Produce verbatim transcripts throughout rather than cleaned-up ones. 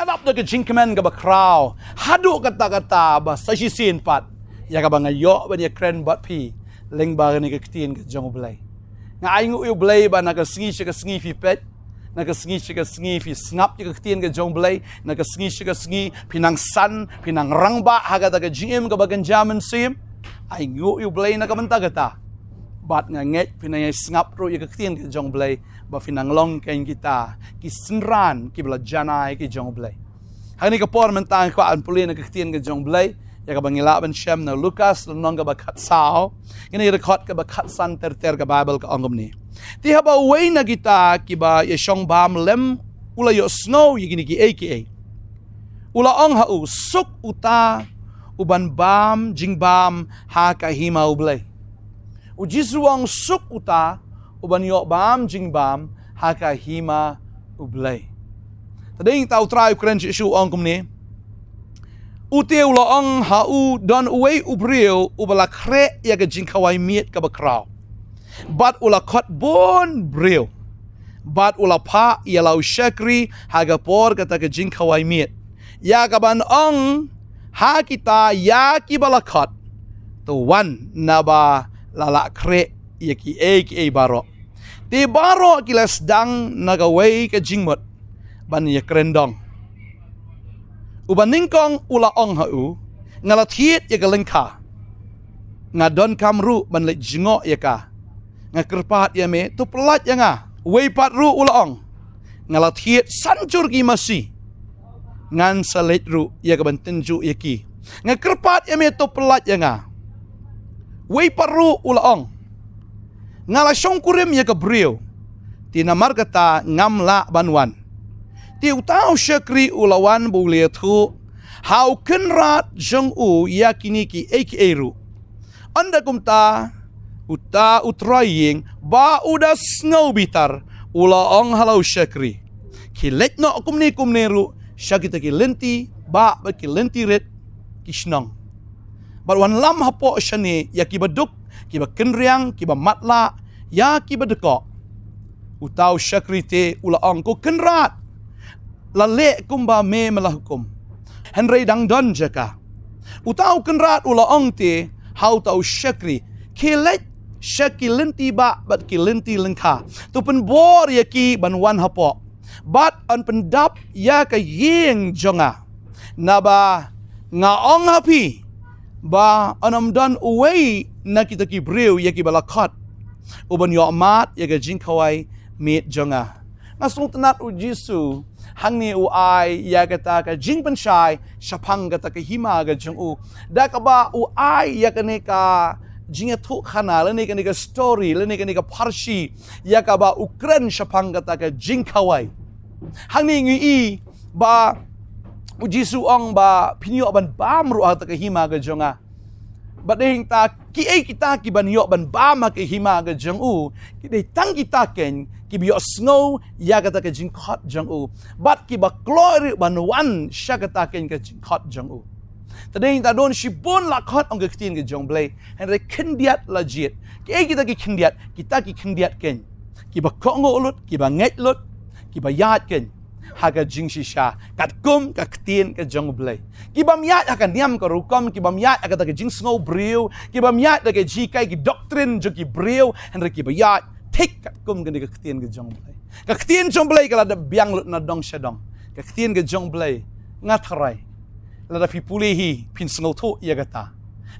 lap da ka jingkmen kaba khraw haduh katta katta ba sa shisien pat ïa kaba nga ïoh ban ïakren bad phi lyngba kane ka ktien ka jong U Blei. Nga ainguh ïa U Blei ba na ka sngi sha ka sngi phi peit, na ka sngi sha ka sngi phi sngap ïa ka ktien ka jong U Blei, na ka sngi sha ka sngi phi nang san, phi nang rangbah ha kata ka jingim kaba kynja mynsiem. Ainguh ïa U Blei na ka bynta kata. Bad nga ngeit phi nang ïa sngap ruh ïa ka ktien ka jong U Blei ba phi nang long kein kita ki synran kiba la janai ki jong U Blei. Ha kane ka por mynta nga kwah ban pule na ka ktien ka jong U Blei ïa kaba ngi lah ban shem na Lukas lynnong kaba khatsaw, kane ka dkhot kaba khatsan ter ter ka Baibl ka ong kumne: Te haba uwei na kita kiba ïashong bam lem u la ïohsngew ïa kine kiei kiei, u la ong ha u, suk uta uban bam jingbam ha ka hima U Blei. U Jisu u ong, suk uta uban ïoh bam jingbam ha ka hima U Blei. Te dei ta U Trai u kren shisha u ong kumne: U te u la ong ha u, don uwei u briew uba la khreh ïa ka jingkhawai miet kaba khraw, bad u la khot bun briew, bad u la phah ïa la u shakri ha ka por kata ka jingkhawai miet, ïa kaban ong ha kita ïa kiba la khot, to wan, naba la lah khreh ïa kiei kiei baroh. Te baroh ki la sdang na kawei ka jingmut ban ïakren dong. Uba nyngkong u la ong ha u, nga la thied ïa ka lyngkha, nga donkam ruh ban leit jngoh ïa ka. Nga kyrpad ïa me, to pyllait ïa nga. Uwei pat ruh u la ong, nga la thied san jur ki masi, ngan sa leit ruh ïa kaban tynjuh ïa ki. Nga kyrpad ïa me, to pyllait ïa nga. Uwei pat ruh u la ong, nga la shongkurim ïa ka briew, te namar kata ngam lah ban wan. Te uta u shakri u la wan bad u la ïathuh ha u kynrad jong u ïa kine kiei kiei ruh. Ynda kumta, uta u trai ïing ba u da sngew bitar u la ong ha la u shakri, khie leit noh kumne kumne ruh sha kita ki lynti bah bad ki lynti rit ki shnong, bad wanlam hapoh shane ïa kiba duk, kiba kynriang, kiba matlah, ïa kiba dkoh. Uta u shakri te u la ong, ko kynrad, la leh kumba me me la hukum, hynrei dang don jaka. Uta u kynrad u la ong te ha uta u shakri, khie leit sha ki lynti bah bad ki lynti lyngkha, to pynbor ïa ki ban wan hapoh, bad yn pyndap ïa ka ïing jong nga. Naba nga ong ha phi ba yn ym don uwei na kita ki briew ïa kiba la khot uban ïoh mad ïa ka jingkhawai miet jong nga. Nga sngewtynnat U Jisu hangne u ai ïa kata ka jingpynshai shaphang kata ka hima ka jong u, da kaba u ai ïa kane ka jingïathuhkhana lane kane ka story lane kane ka pharshi ïa kaba u kren shaphang kata ka jingkhawai. Hangne ngi i ba U Jisu u ong ba phin ïoh ban bam ruh ha kata ka hima ka jong nga. Bad dei hangta kiei kita kiban ïoh ban bam ha ka hima ka jong u, ki dei tang kita kein kiba ïohsngew ïa kata ka jingkhot jong u bad kiba kloi ruh ban wan sha kata kein ka jingkhot jong u. Te dei hangta don shibun la khot ong ka ktien ka jong U Blei, hynrei khyndiat la jied. Kiei kita ki khyndiat? Kita ki khyndiat kein kiba kohnguh lut, kiba ngeit lut, kiba ïaid kein ha ka jingshisha katkum ka ktien ka jong U Blei. Kibym ïaid ha ka niam ka rukom, kibym ïaid ha kata ka jingsngew briew, kibym ïaid da ka jinghikai ki doctrine jong ki briew, hynrei kiba ïaid thik katkum kane ka ktien ka jong U Blei. Ka ktien jong U Blei ka la dep biang lut na dong sha dong. Ka ktien ka jong U Blei, nga tharai lada phi pule hi phin sngewthuh ïa kata.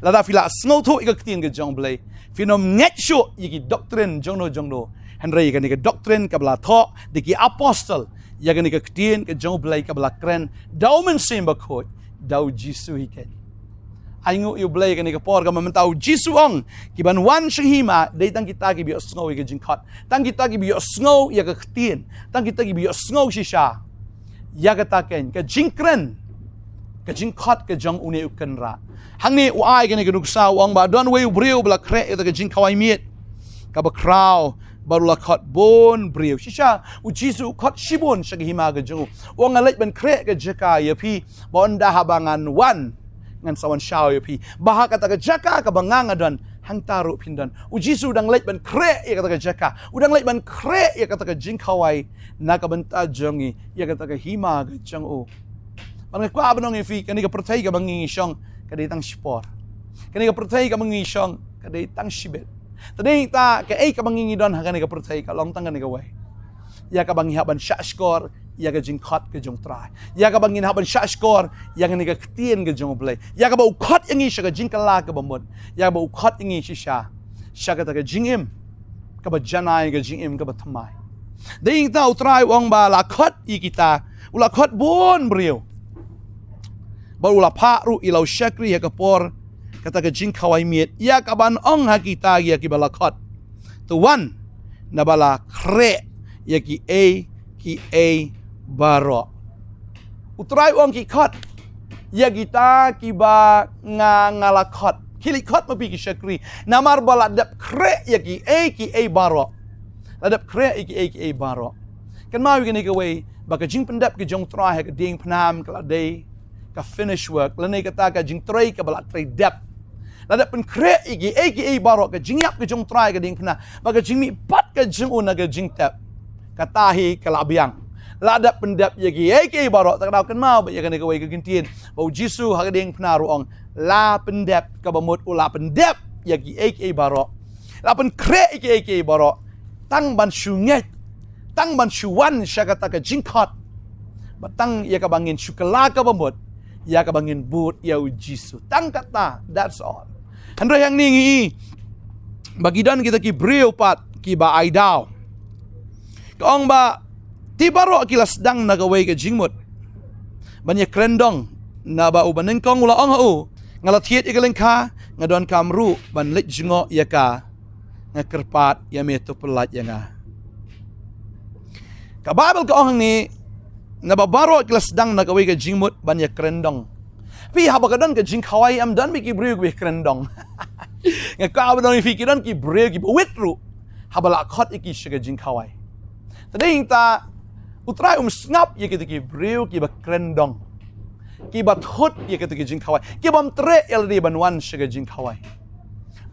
Lada phi la sngewthuh ïa ka ktien ka jong U Blei, phin ym ngeit shuh ïa ki doctrine jongno jongno, hynrei ïa kane ka doctrine kaba la thoh da ki apostle, ïa kane ka ktien ka jong U Blei kaba la kren da U Mynsiem Bakhuid, da U Jisu hi kein. Ainguh ïa U Blei kane ka por kaba mynta U Jisu u ong, kiban wan sha ka hima dei tang kita kiba ïohsngew ïa ka jingkhot, tang kita kiba ïohsngew ïa ka ktien, tang kita kiba ïohsngew shisha ïa kata kein ka jingkren, ka jingkhot ka jong une u kynrad. Hangne u ai kane ka nuksa, u ong ba don uwei u briew ba la khreh ïa kata ka jingkhawai miet kaba khraw bad u la khot bun briew. Shisha U Jisu u khot shibun sha ka hima ka jong u, u ong, nga leit ban khreh ka jaka ïa phi, ba ynda haba ngan wan, ngan sa wan shaw ïa phi, ba ha kata ka jaka kaba nga nga don, hangta ruh phin don. U Jisu u dang leit ban khreh ïa kata ka jaka, u dang leit ban khreh ïa kata ka jingkhawai na ka bynta jong ngi, ïa kata ka hima ka jong u. Bad nga kwah ban ong ïa phi, kane ka pyrthei kaba ngi ngi shong ka dei tang shipor. Kane ka pyrthei kaba ngi ngi shong ka dei tang shibit. Te dei ta kaei kaba ngi ngi don ha kane ka pyrthei ka long tang kane kawei. Ïa kaba ngi hap ban shahshkor ïa ka jingkhot ka jong U Trai. Ïa kaba ngi hap ban shahshkor ïa kane ka ktien ka jong U Blei. Ïa kaba u khot ïa ngi sha ka jingkylla kaba mut. Ïa kaba u khot ïa ngi shisha sha kata ka jingim kaba janai, ka jingim kaba thymmai. Dei ta U Trai u ong ba la khot ïa kita, u la khot bun briew. Bad u la phah ruh ïa la u shakri ha ka por kata ka jingkhawai miet, ïa kaban ong ha kita ïa kiba la khot, to wan, naba la khreh ïa kiei kiei baroh. U Trai u ong ki khot ïa kita kiba nga nga la khot. Ki leit khot ma phi ki shakri, namar ba la dep khreh ïa kiei kiei baroh. La dep khreh ïa kiei kiei baroh. Kynmaw ïa kane kawei, ba ka jingpyndep ka jong U Trai ha ka diengphna ka la dei ka finish work, lane kata ka jingtrei kaba la trei dep. La dep pynkhreh ïa kiei kiei baroh, ka jingïap ka jong U Trai ha ka diengphna bad ka jingmihpat ka jong u na ka jingtep. Kata hi ka la biang. La dep pyndep ïa kiei kiei baroh. Te ka daw kynmaw ba ïa kane kawei ka kyntien ba U Jisu ha ka diengphna ruh u ong, la pyndep, kaba mut u la pyndep ïa kiei kiei baroh. La pynkhreh ïa kiei kiei baroh tang ban shu ngeit, tang ban shu wan sha kata ka jingkhot, bad tang ïa kaba ngin shu kylla kaba mut, ïa kaba ngin bud ïa U Jisu. Tang kata, that's all. Hynrei hangne ngi i ba ki don kita ki briew pat kiba ai daw. Ka ong ba, te baroh ki la sdang na kawei ka jingmut ban ïakren dong, naba uba nyngkong u la ong ha u, nga la thied ïa ka lyngkha, nga donkam ruh ban leit jngoh ïa ka, nga kyrpad ïa me to pyllait ïa nga. Ka Baibl ka ong hangne, naba baroh ki la sdang na kawei ka jingmut ban ïakren dong. Phi, haba ka don ka jingkhawai, ym don beit ki briew kiba ïakren dong. Nga kwah ban ong ïa phi, ki don ki briew kiba wit ruh haba la khot ïa ki sha ka jingkhawai. Te dei ta U Trai um sngap ïa kita ki briew kiba kren dong, kiba thut ïa kita ki jingkhawai, kibym treh ïa lade ban wan sha ka jingkhawai.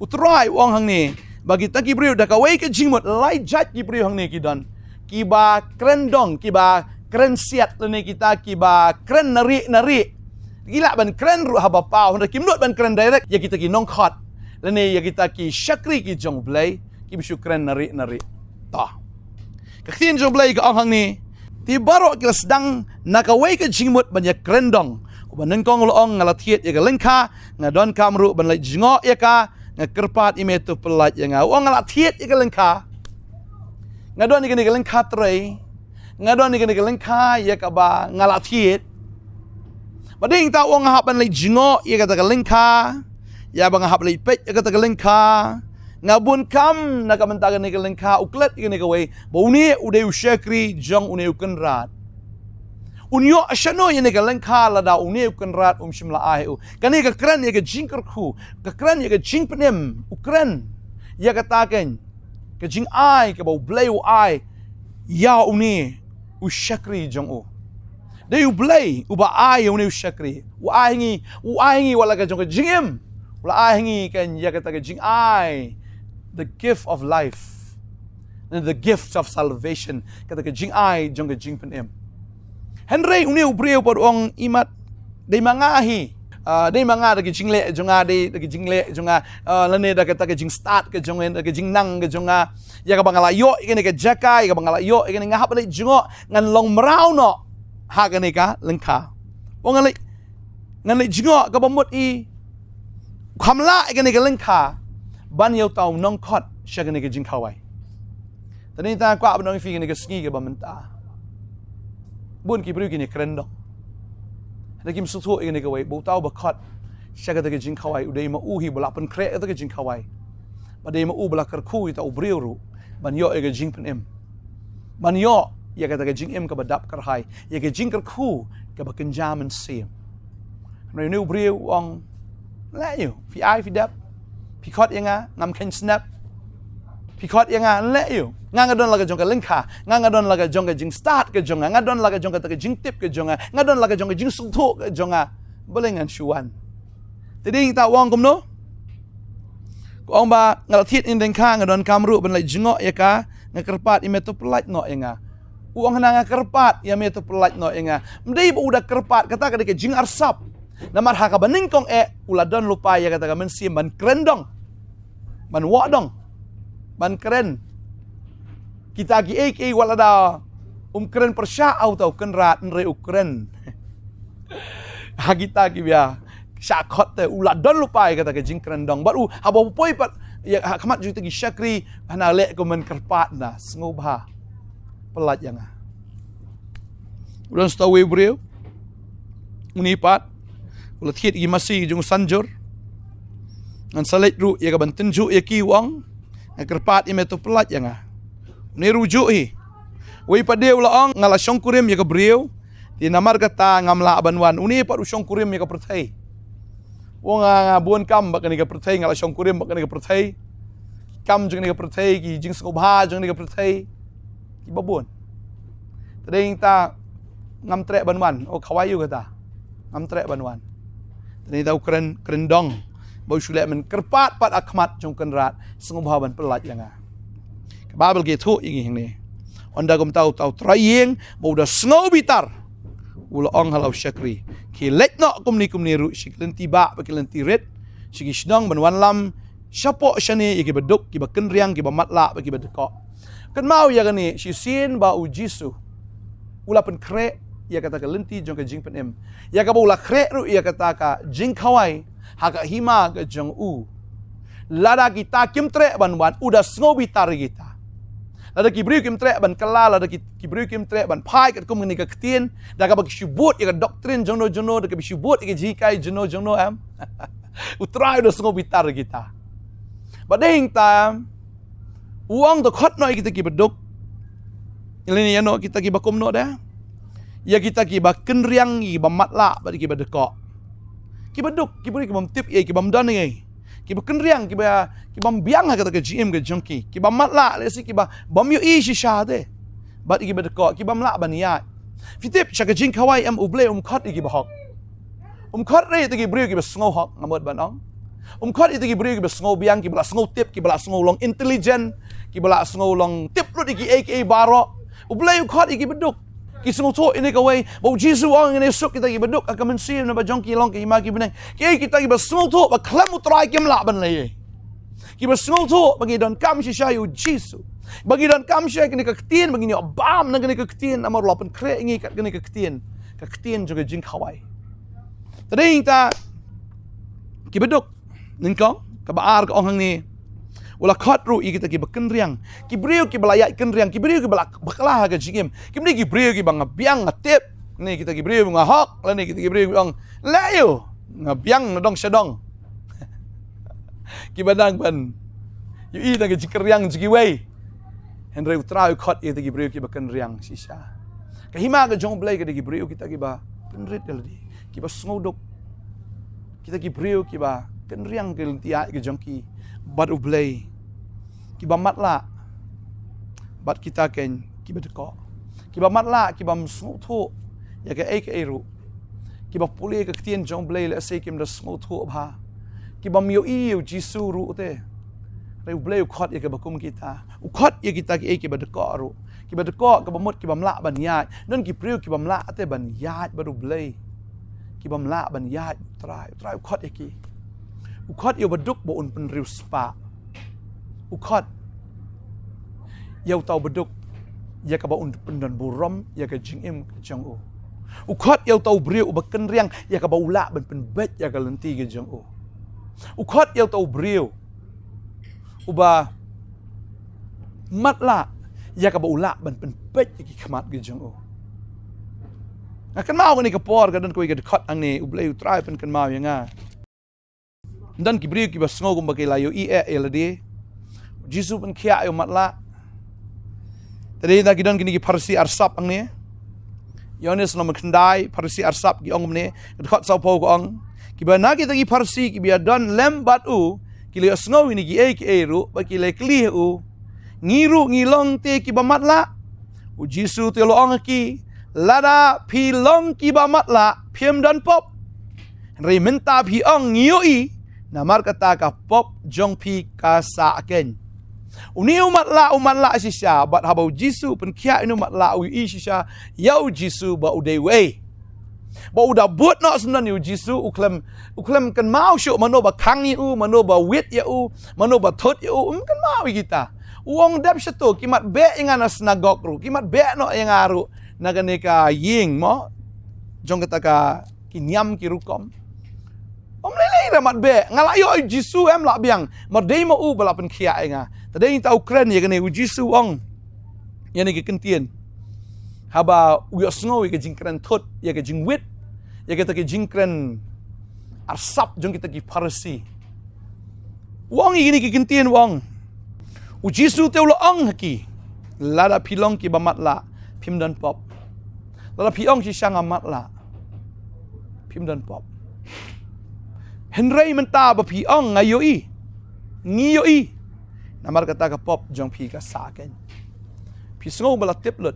U Trai u ong hangne ba kita ki briew da kawei ka jingmut, lai jait ki briew hangne ki don, kiba kren dong, kiba kren siat, lane kita kiba kren nari nari. Ki lah ban kren ruh haba paw, hynrei kim nud ban kren direct ïa kita ki nongkhot lane ïa kita ki shakri ki jong U Blei, kiba shu kren nari nari. To, ka ktien jong U Blei ka ong hangne, te baroh ki la sdang na kawei ka jingmut ban ïakren dong. Uba nyngkong u la ong, nga la thied ïa ka lyngkha, nga donkam ruh ban leit jngoh ïa ka, nga kyrpad ïa me to pyllait ïa nga. U ong, nga la thied ïa ka lyngkha, nga don ïa kane ka lyngkha trei, nga don ïa kane ka lyngkha ïa kaba nga la thied. Bad dei ta u ong, nga hap ban leit jngoh ïa kata ka lyngkha, ïa ba nga hap leit peit ïa kata ka lyngkha, nga bun kam na ka bynta kane ka lyngkha. U klet ïa kane kawei ba une u dei u shakri jong une u kynrad. Un ïoh shano ïa kane ka lyngkha lada une u kynrad um shym la ai ha u? Kane ka kren ïa ka jingkyrkhu, ka kren ïa ka jingpynim, u kren ïa kata ka, ka jingai kaba U Blei u ai ïa une u shakri jong u. Dei U Blei uba ai ïa une u shakri. U ai ha ngi, u ai ha ngi wat la ka jong ka jingim, u la ai ha ngi ka, ïa kata ka jingai, the gift of life and the gift of salvation, kata ka jingai jong ka jingpynim. Hynrei une u briew pat u ong, i mat, dei ma nga hi. Ah, dei ma nga da ka jingleh jong nga, dei da ka jingleh jong nga, ah, lane da kata ka jingstad ka jong nga, da ka jingnang ka jong nga, ïa kaba nga la ïoh ïa kane ka jaka, ïa kaba nga la ïoh ïa kane, nga hap leit jngoh, ngan long mraw noh ha kane ka lyngkha. U ong, ngan leit, ngan leit jngoh, kaba mut i kham lah ïa kane ka lyngkha ban ïa uta u nongkhot sha kane ka jingkhawai. Te dei ta kwah ban ong ïa phi, kane ka sngi kaba mynta, bun ki briew kin ïakren dong, hynrei kim sngewthuh ïa kane kawei, ba uta uba khot sha kata ka jingkhawai u dei ma u hi ba la pynkhreh kata ka jingkhawai. Ba dei ma u ba la kyrkhu ïa uta u briew ruh ban ïoh ïa ka jingpynim, ban ïoh ïa kata ka jingim kaba dap kyrhai, ïa ka jingkyrkhu kaba kynja mynsiem. Hynrei une u briew u ong, leh ïa u, phi ai phi dep, phi khot ïa nga, ngam kheiñ snep. Phi khot ïa nga, leh ïa u. Nga, nga don la ka jong ka lyngkha, nga, nga don la ka jong ka jingstad ka jong nga, nga don la ka jong kata ka jingtip ka jong nga, nga don la ka jong ka jingsngewthuh ka jong nga. Balei ngan shu wan? Te dei ta u ong kumno? Ka ong ba, nga la thied ïa ka lyngkha, nga donkam ruh ban leit jngoh ïa ka, nga kyrpad ïa me to pyllait noh ïa nga. U ong hana nga kyrpad ïa me to pyllait noh ïa nga. Ym dei ba u da kyrpad, kata ka dei ka jingarsap. Namar ha kaba nyngkong eh u la don lypa ïa kata ka mynsiem ban kren dong, ban wad dong, ban kren. Kita kiei kiei wat lada um kren pyrshah ha uta u kynrad, hynrei u kren ha kita kiba shah khot te. U la don lypa ïa kata ka jingkren dong. Bad u, haba u poi pat ïa ha khmat jong kita ki shakri, hana leh kumno, kyrpad, na sngewbha pyllait ïa nga. U don sa uwei u briew, une pat u la thied ïa ki masi jong u sanjur. Ngan sa leit ruh ïa ka ban tynjuh ïa ki, u ong, nga kyrpad ïa me to pyllait ïa nga. Une ruh juh hi. Uwei pat de u la ong, nga la shongkurim ïa ka briew, te namar kata ngam lah ban wan. Une pat u shongkurim ïa ka pyrthei. U ong, nga, nga bun kam bad kane ka pyrthei, nga la shongkurim bad kane ka pyrthei. Kam jong kane ka pyrthei, ki jingsngewbha jong kane ka pyrthei, kiba bun. Te dei nangta ngam treh ban wan. O khawai ïa u kata, ngam treh ban wan. Te dei nangta u kren, kren dong ba u shu leh ban kyrpad pat ha khmat jong u kynrad, sngewbha ban pyllait ïa nga. Ka Baibl ka ïathuh ïa ngi hangne, ynda kumta uta u trai ïing ba u da sngew bitar, u la ong ha la u shakri, khie leit noh kumne kumne ruh sha ki lynti bah bad ki lynti rit, sha ki shnong, ban wanlam shapoh shane ïa kiba duk, kiba kynriang, kiba matlah bad kiba dkoh. Kynmaw ïa kane, shisien ba u Jisu u la pynkhreh ïa kata ka lynti jong ka jingpynim, ïa kaba u la khreh ruh ïa kata ka jingkhawai ha ka hima ka jong u. Lada kita kim treh ban wan, u da sngew bitar ïa kita. Lada ki briew kim treh ban kylla, lada ki, ki briew kim treh ban phai katkum kane ka ktien, da kaba ki shu bud ïa ka doctrine jong no jong no, da kaba ki shu bud ïa ka jinghikai jong no jong no, em, u Trai u da sngew bitar ïa kita. Bad dei hangta, em, u ong to khot noh ïa kita kiba duk, lane ïa no kita kiba kumno de, ïa kita kiba kynriang, kiba matlah bad kiba dkoh. Kiba duk, ki briew kibym tip ei, kibym don ei, kiba kynriang, kiba, kibym biang ha kata ka jingim ka jong ki, kiba matlah, lehse kiba bym ïohi shisha te. Bad kiba dkoh, kibym lah ban ïaid. Phi tip, sha ka jingkhawai, em, U Blei um khot ïa kiba hok. Um khot ruh ïa kita ki briew kiba sngew hok, nga mut ban ong. Um khot ïa kita ki briew kiba sngew biang, kiba la sngew tip, kiba la sngew long intelligent, kiba la sngew long tip lut ïa kiei kiei baroh. U Blei u khot ïa kiba duk. Ki sngewthuh ïa kane kawei ba u Jisu u ong, ngin ïasuk kita kiba duk ha ka mynsiem, naba jong ki long ka hima ki bneng. Kiei kita kiba sngewthuh ba khlem U Trai kim lah ban leh ei. Kiba sngewthuh ba ngi donkam shisha ïa u Jisu, ba ngi donkam shisha ïa kane ka ktien, ba ngin ïoh bam na kane ka ktien, namar u la pynkhreh ïa ngi kat kane ka ktien, ka ktien jong ka jingkhawai. Te dei hangta kiba duk. Nyngkong, kaba ar ka ong hangne, u la khot ruh ïa kita kiba kynriang, ki briew kiba la ïaid kynriang, ki briew kiba la bakla ha ka jingim. Kim dei ki briew kiba nga biang, nga tip, ne kita ki briew nga hok, lane kita ki briew kiba ong, leh ïa u, nga biang nadong shadong, kiba nang ban ïohi na ka jingkynriang jong kiwei. Hynrei U Trai u khot ïa kita ki briew kiba kynriang shisha. Ka hima ka jong U Blei ka dei ki briew kita kiba pynrit ïa lade, kiba sngewduk. Kita ki briew kiba kynriang ka lynti ïaid ka jong ki bad U Blei, kiba matlah bad kita kein kiba dkoh, kiba matlah, kibym sngewthuh ïa kaei kaei ruh, kiba pule ka ktien jong U Blei lehse kim da sngewthuh bha, kibym ïohi ïa u Jisu ruh te. Hynrei U Blei u khot ïa kiba kum kita, u khot ïa kita kiei kiba dkoh ruh. Kiba dkoh, kaba mut kibym lah ban ïaid. Don ki briew kibym lah te ban ïaid bad U Blei, kibym lah ban ïaid bad U Trai. U Trai u khot ïa ki. U khot ïa uba duk ba un pynriewspah. U khot ïa uta uba duk ïa kaba un pyndonburom ïa ka jingim ka jong u. U khot ïa uta u briew uba kynriang ïa kaba u lah ban pynbeit ïa ka lynti ka jong u. U khot ïa uta u briew uba matlah ïa kaba u lah ban pynpeit ïa ki khmat ki jong u. Nga kynmaw kane ka por ka don kawei ka dkhot hangne, U Blei U Trai u pynkynmaw ïa nga. Don ki briew kiba sngew kumba ki la ïohi eh ïa lade. U Jisu u pynkhiah ïa u matlah. Te dei na ki don kine ki Pharisi arsap hangne. Ïoannis lynnong khyndai, Pharisi arsap ki ong kumne, ka dkhot sawphew ka ong, kiba na kita ki Pharisi kiba ïadon lem bad u ki la ïohsngew ïa kine kiei kiei ruh bad ki la kylli ha u, ngi ruh ngi long te kiba matlah? U Jisu te u la ong ha ki, lada phi long kiba matlah phim don pop. Hynrei mynta phi ong ngi ïohi, namar kata ka pop jong phi ka sah keiñ. Une u matlah, u matlah shisha, bad haba u Jisu u pynkhiah ïa une u matlah, u ïohi shisha ïa u Jisu ba u dei uei. Ba u da bud noh syndon ïa u Jisu, u khlem, u khlem kynmaw shuh mano ba khang ïa u, mano ba wit ïa u, mano ba thut ïa u, um kynmaw ïa kita. U ong, dep shato, ki mat beh ïa nga na synagog ruh, ki mat beh noh ïa nga ruh na kane ka ïing mo jong kata ka, ki niam ki rukom. Ym lei lei ruh mat beh, nga la ïoh ïa u Jisu em lah biang, mar dei ma u ba la pynkhiah ïa nga. Te dei ngi ta u kren ïa kane, u Jisu u ong ïa kane ka kyntien. Haba u ïohsngew ïa ka jingkren thut, ïa ka jingwit, ïa kata ka jingkren arsap jong kita ki Pharisi, u ong ïa kane ka kyntien, u ong. U Jisu te u la ong ha ki, lada phi long kiba matlah, phim don pop. Lada phi ong shisha nga matlah, phim don pop. Hynrei mynta ba phi ong nga ïohi, ngi ïohi, namar kata ka pop jong phi ka sah keiñ. Phi sngew ba la tip lut,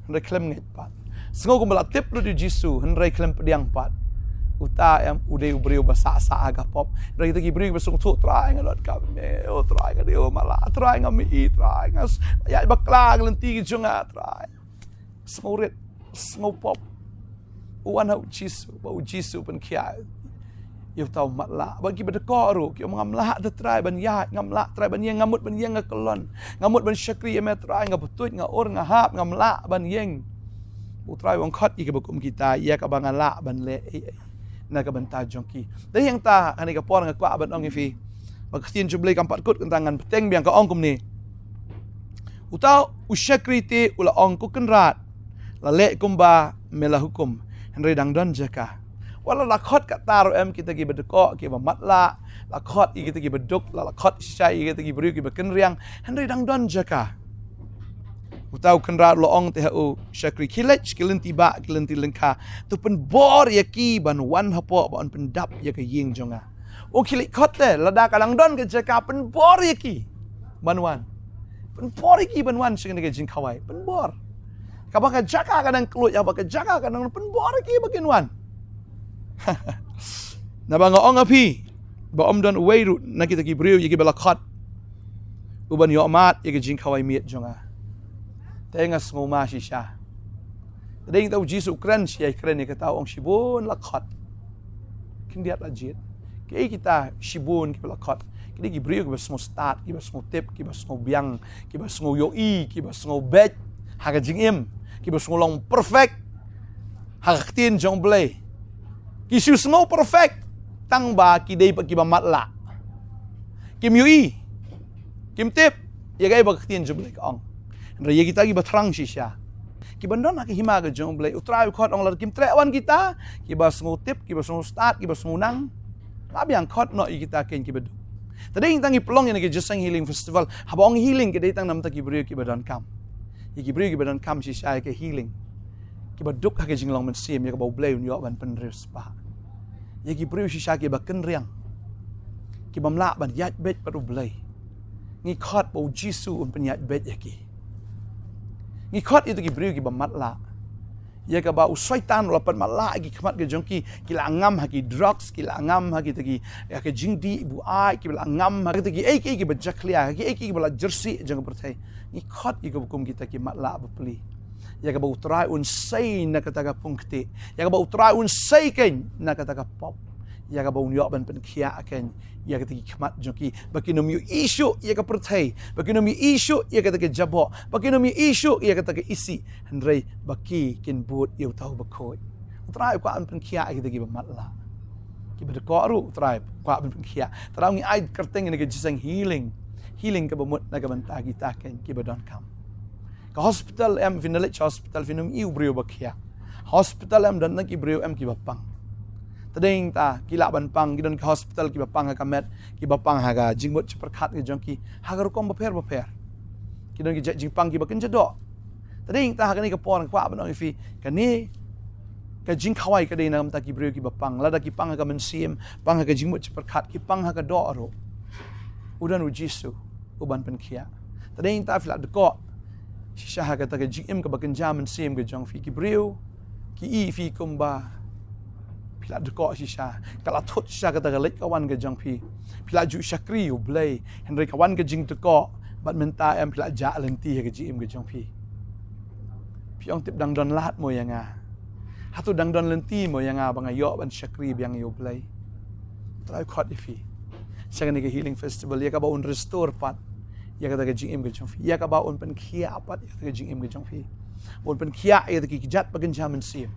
hynrei khlem ngeit pat. Sngew kumba la tip lut ïa u Jisu, hynrei khlem pdiang pat. Uta em u dei u briew ba sah sah ha ka pop. Hynrei kita ki briew ba sngewthuh, Trai nga donkam me, o Trai nga dei u matlah, Trai nga mih, Trai nga s-, ïa bakla ka lynti ki jong nga, Trai. Sngew rit, sngew pop. U wan ha u Jisu, ba u Jisu u pynkhiah ïa uta u matlah. Bad kiba dkoh ruh ki ong, ngam lah te Trai ban ïaid, ngam lah Trai ban ïeng, nga mut ban ïeng, nga kyllon, nga mut ban shakri ïa me Trai, nga btuid, nga ur, nga hap, ngam lah ban ïeng. U Trai u ong, khot ïa kiba kum kita, ïa kaba nga lah ban leh ei ei na ka bynta jong ki. Te hangta ha kane ka por nga kwah ban ong ïa phi ba ka ktien jong U Blei kam pat kut kynta, ngan bteng biang, ka ong kumne. Uta u shakri te u la ong, ko Kynrad, la leh kumba me la hukum, hynrei dang don jaka. Wat la la khot katta ruh em kita kiba dkoh, kiba matlah, la khot ïa kita kiba duk, la la khot shisha ïa kita ki briew kiba kynriang, hynrei dang don jaka. Uta u Kynrad u la ong te ha u shakri, khie leit sha ki lynti bah, ki lynti lyngkha, to pynbor ïa ki ban wan hapoh, ban pyndap ïa ka ïing jong nga. U khie leit khot te, lada ka dang don ka jaka, pynbor ïa ki ban wan. Pynbor ïa ki ban wan sha kane ka jingkhawai, pynbor. Kaba ka jaka ka dang kylluid, kaba ka jaka ka dang, pynbor ïa ki ba kin wan. Naba nga ong ha phi ba ym don uwei ruh na kita ki briew ïa kiba la khot uban ïoh mad ïa ka jingkhawai miet jong nga. Te nga sngew ma shisha. Te dei ngi ta u Jisu u kren shi, ïa kren ïa kata, u ong shibun la khot, khyndiat la jied. Kiei kita shibun kiba la khot? Ki dei ki briew kiba sngew stad, kiba sngew tip, kiba sngew biang, kiba sngew ïohi, kiba sngew beit ha ka jingim, kiba sngew long perfect ha ka ktien jong U Blei. Ki shu sngew perfect tang ba ki dei pat kiba matlah. Kim ïohi, kim tip ïa kaei ba ka ktien jong U Blei ka ong. Hynrei ïa kita kiba thrang shisha, kiba don ha ka hima ka jong U Blei, U Trai u khot, ong lada kim treh wan kita kiba sngew tip, kiba sngew stad, kiba sngew nang, la biang khot noh ïa kita keiñ kiba duk. Te dei ngi tang ngi pynlong ïa kane ka Jingïaseng Healing Festival. Haba ong healing, ka dei tang namar ki briew kiba donkam. Ïa ki briew kiba donkam shisha ïa ka healing, kiba duk ha ka jinglong mynsiem ïa kaba U Blei un ïoh ban pynriewspah. Ïa ki briew shisha kiba kynriang, kibym lah ban ïaid beit bad U Blei, ngi khot ba U Jisu un pynïaid beit ïa ki. Ngi khot ïa kita ki briew kiba matlah, ïa kaba u Soitan u la pynmatlah ïa ki khmat ka jong ki. Ki la ngam ha ki drugs, ki la ngam ha kita ki, ïa ka jingdih buaid, ki la ngam ha kita kiei kiei kiba jakhlia, ha kiei kiei kiba la jyrsieh jong ka pyrthei. Ngi khot ïa kiba kum kita ki matlah bapli, ïa kaba U Trai un sei na kata ka pung ktieh, ïa kaba U Trai un sei keiñ na kata ka pop, ïa kaba un ïoh ban pynkhiah keiñ ïa kita ki khmat jong ki, ba kin ym ïohi shuh ïa ka pyrthei, ba kin ym ïohi shuh ïa kata ka jaboh, ba kin ym ïohi shuh ïa kata ka isih, hynrei ba ki kin bud ïa uta uba khuid. U Trai u kwah ban pynkhiah ïa kita kiba matlah, kiba dkoh ruh U Trai u kwah ban pynkhiah. Te ngi ai kyrteng ïa kane ka Jingïaseng healing, healing kaba mut na ka bynta kita keiñ kiba donkam. Ka hospital em, phin da leit sha hospital phin ym ïohi u briew ba khiah. Hospital em, don na ki briew em kiba pang. Te dei ngi ta, ki lah ban pang, ki don ki hospital kiba pang ha ka met, kiba pang ha ka jingmut jingpyrkhat ka jong ki ha ka rukom bapher bapher. Ki don ki jait jingpang kiba kynja doh. Te dei ngi ta, ha kane ka por nga kwah ban ong ïa phi, kane ka jingkhawai ka dei na ka bynta ki briew kiba pang. Lada ki pang ha ka mynsiem, pang ha ka jingmut jingpyrkhat, ki pang ha ka doh ruh, u don U Jisu uban pynkhiah. Te dei ngi ta, phi lah dkoh shisha ha kata ka jingim kaba kynja mynsiem ka jong phi. Ki briew ki i phi kumba phi lah dkoh shisha, ka la thut shisha kata ka leit ka wan ka jong phi. Phi lah ju shakri U Blei, hynrei ka wan ka jingdkoh, Bad mynta em phi la jah lynti ha ka jingim ka jong phi. Phi ong tip dang don lad mo ïa nga. Hato dang don lynti mo ïa nga ba nga ïoh ban shakri biang ïa U Blei. U Trai u khot ïa phi sha kane ka healing festival, ïa kaba un restore pat ïa kata ka jingim ka jong phi, ïa kaba un pynkhiah pat ïa kata ka jingim ka jong phi. Un pynkhiah ïa kata ki kjat ba kynja mynsiem,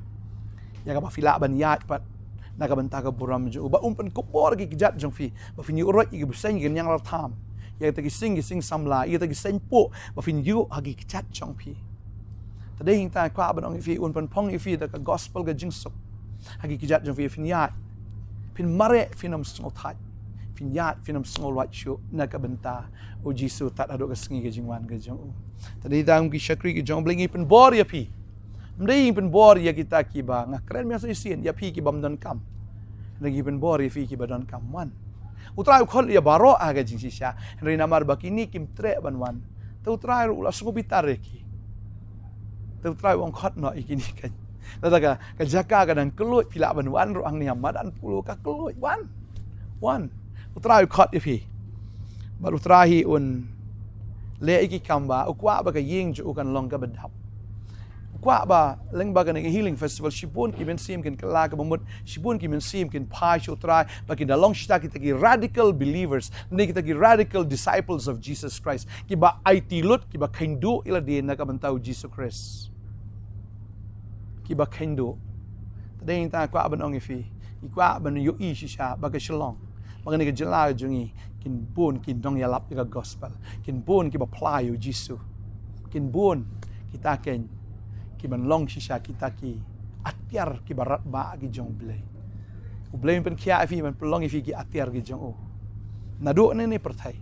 ïa kaba phi lah ban ïaid pat na ka bynta ka burom jong u. Ba un pynkupbor ïa ki kjat jong phi, ba phin ïuh roit ïa ki bseiñ ki ñiang lad tham, ïa kata ki sing ki sing samla, ïa kata ki seiñ puh ba phin ïuh ha ki kjat jong phi. Te dei hangta nga kwah ban ong ïa phi, un pynphong ïa phi da ka gospel ka jingsuk ha ki kjat jong phi. Phin ïaid, phin mareh, phin ym sngew thait, phin ïaid, phin ym sngew luid shuh na ka bynta U Jisu tad haduh ka sngi ka jingwan ka jong u. Te dei tang ki shakri ki jong U Blei, ngi pynbor ïa phi. Ym dei ngi pynbor ïa kita kiba, nga kren mynta shisien, ïa phi kibym donkam. Hynrei ngi pynbor ïa phi kiba donkam, wan. U Trai u khot ïa baroh ha ka jingshisha, hynrei namar ba kine kim treh ban wan, te U Trai ruh u la sngewbitar ïa ki. Te U Trai u ong khot noh ïa kine, kan. Lada ka, ka jaka ka dang kylluid, phi lah ban wan ruh hangne ha madan Polo ka kylluid, wan. Wan. U Trai u khot ïa phi. Bad U Trai hi un leh ïa ki kam ba u kwah ba ka ïing jong u kan long kaba dap. U kwah ba lyngba kane ka healing festival shibun ki mynsiem kin kylla kaba mut, shibun ki mynsiem kin phai sha U Trai, ba kin da long shisha kita ki radical believers, ne kita ki radical disciples of Jesus Christ, kiba aiti lut, kiba kheiñ duh ïa lade na ka bynta U Jisu Khrist. Kiba kheiñ duh. Te dei hangta nga kwah ban ong ïa phi, ngi kwah ban ïohi shisha ba ka Shillong, ba kane ka jylla jong ngi, kin bun ki nongïalap ïa ka gospel, kin bun kiba phla ïa U Jisu, kin bun kita, kan, kiban long shisha kita ki atiar kiba radbah ki jong U Blei. U Blei un pynkhiah ïa phi, ban pynlong ïa phi ki atiar ki jong u. Naduh hangne ne pyrthei,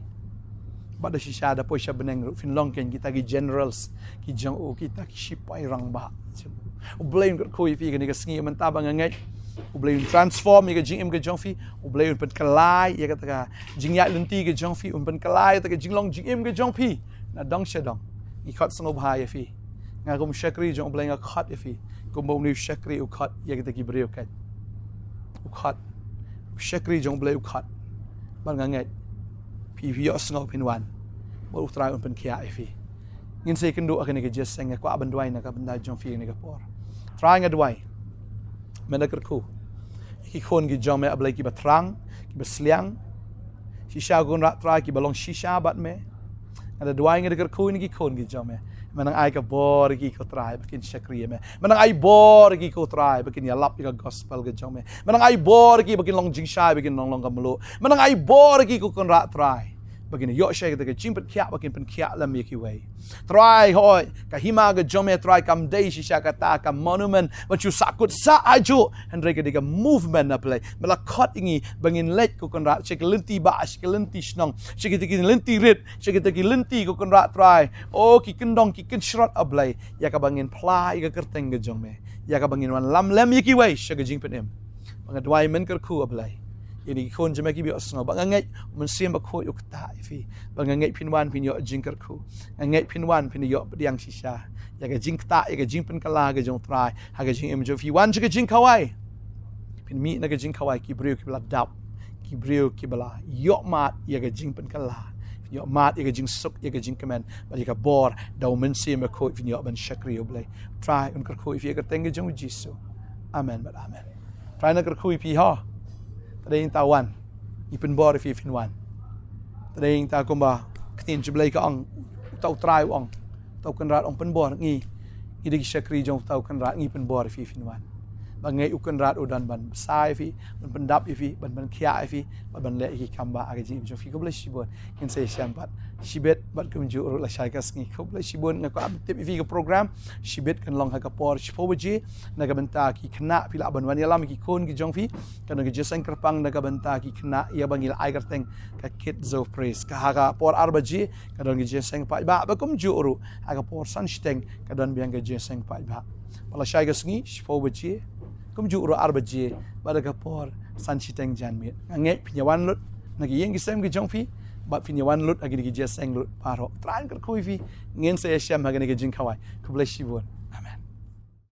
bad da shisha da poi sha bneng ruh phin long, kan, kita ki generals ki jong u, kita ki shipai rangbah. U Blei un kyrkhu ïa phi kane ka sngi mynta, ba nga ngeit U Blei un transform ïa ka jingim ka jong phi. U Blei un pynkylla ïa kata ka jingïaid lynti ka jong phi, un pynkylla ïa kata ka jinglong jingim ka jong phi. Na dong sha dong, ngi khot sngewbha ïa phi. Nga kum shakri jong U Blei nga khot ïa phi, kumba une u shakri u khot ïa kita ki briew, kan. U khot. U shakri jong U Blei u khot. Bad nga ngeit phi, phi ïohsngew, phin wan, bad U Trai un pynkhiah ïa phi. Ngin sa ïakynduh ha kane ka jingïaseng, nga kwah ban duwai na ka bynta jong phi ha kane ka por. Trai, nga duwai, men da kyrkhu ïa ki khun ki jong me, A Blei, kiba thrang, kiba sliang shisha, ko Kynrad Trai, kiba long shisha bad me. Nga da duwai, nga da kyrkhu ïa ki khun ki jong me. Men nang ai ka bor ïa ki, ko Trai, ba kin shakri ïa me. Men nang ai bor ïa ki, ko Trai, ba kin ïalap ïa ka gospel ka jong me. Men nang ai bor ïa ki ba kin long jingshai, ba kin long, long ka mluh. Men nang ai bor ïa ki, ko Kynrad Trai, ba kin ïoh shai kata ka jingpynkhiah, ba kin pynkhiah lem ïa kiwei. Trai, hooid, ka hima ka jong me, Trai, kam dei shisha kata ka monument ban shu sahkut sah ajuh, hynrei ka dei ka movement, A Blei. Me la khot ïa ngi ba ngin leit, ko Kynrad, sha ki lynti bah, sha ki lynti shnong, sha kita ki lynti rit, sha kita ki lynti, ko Kynrad Trai, o, ki kyndong, ki kynshrot, A Blei, ïa kaba ngin phla ïa ka kyrteng ka jong me, ïa kaba ngin wanlam lem ïa kiwei sha ka jingpynim. Ba nga duwai, men kyrkhu, A Blei, ïa kine ki khun jong me kiba ïohsngew, ba nga ngeit U Mynsiem Bakhuid u ktah ïa phi. Ba nga ngeit phin wan, phin ïoh jingkyrkhu. Nga ngeit phin wan, phin ïoh pdiang shisha ïa ka jingktah, ïa ka jingpynkylla ka jong U Trai ha ka jingim jong phi. Wan sha ka jingkhawai. Phin mih na ka jingkhawai ki briew kiba la dap, ki briew kiba la ïoh mad ïa ka jingpynkylla. Phin ïoh mad ïa ka jingsuk, ïa ka jingkmen, bad ïa ka bor da U Mynsiem Bakhuid, phin ïoh ban shakri, A Blei. Trai, un kyrkhu ïa phi ha ka kyrteng ka jong U Jisu. Amen bad amen. Trai un kyrkhu ïa phi, ho. Te dei hangta, wan. Ngi pynbor ïa phi, phin wan. Te dei hangta, kumba ka ktien jong U Blei ka ong, uta U Trai u ong, uta U Kynrad u ong, pynbor, ngi, ngi dei ki shakri jong uta U Kynrad, ngi pynbor ïa phi, phin wan. Ba nga ngeit U Kynrad u don ban bsa ïa phi, ban pyndap ïa phi, ban pynkhiah ïa phi, bad ban leh ïa ki kam bah ha ka jingim jong phi. Khublei shibun. Ngin sa ïashem pat shibit bad kumjuh ruh lashai ka sngi. Khublei shibun. Nga kwah ban tip ïa phi, ka program shibit kan long ha ka por shiphew baje. Na ka bynta ki khynnah, phi lah ban wan ïalam ïa ki khun ki jong phi. Ka don ka jingïaseng kyrpang na ka bynta ki khynnah, ïa ba ngi la ai kyrteng ka Kids of Praise. Ka ha ka por ar baje ka don ka jingïaseng paidbah, bad kumjuh ruh ha ka por san shiteng ka don biang ka jingïaseng paidbah. Bad lashai ka sngi shiphew baje, kumjuh ruh ar baje, bad ha ka por san shiteng janmiet. Nga ngeit phin ïa wan lut na ki ïing ki sem ki jong phi, bad phin ïa wan lut ha kine ki jingïaseng lut baroh. Trai un kyrkhu ïa phi. Ngin sa ïashem ha kane ka jingkhawai. Khublei shibun.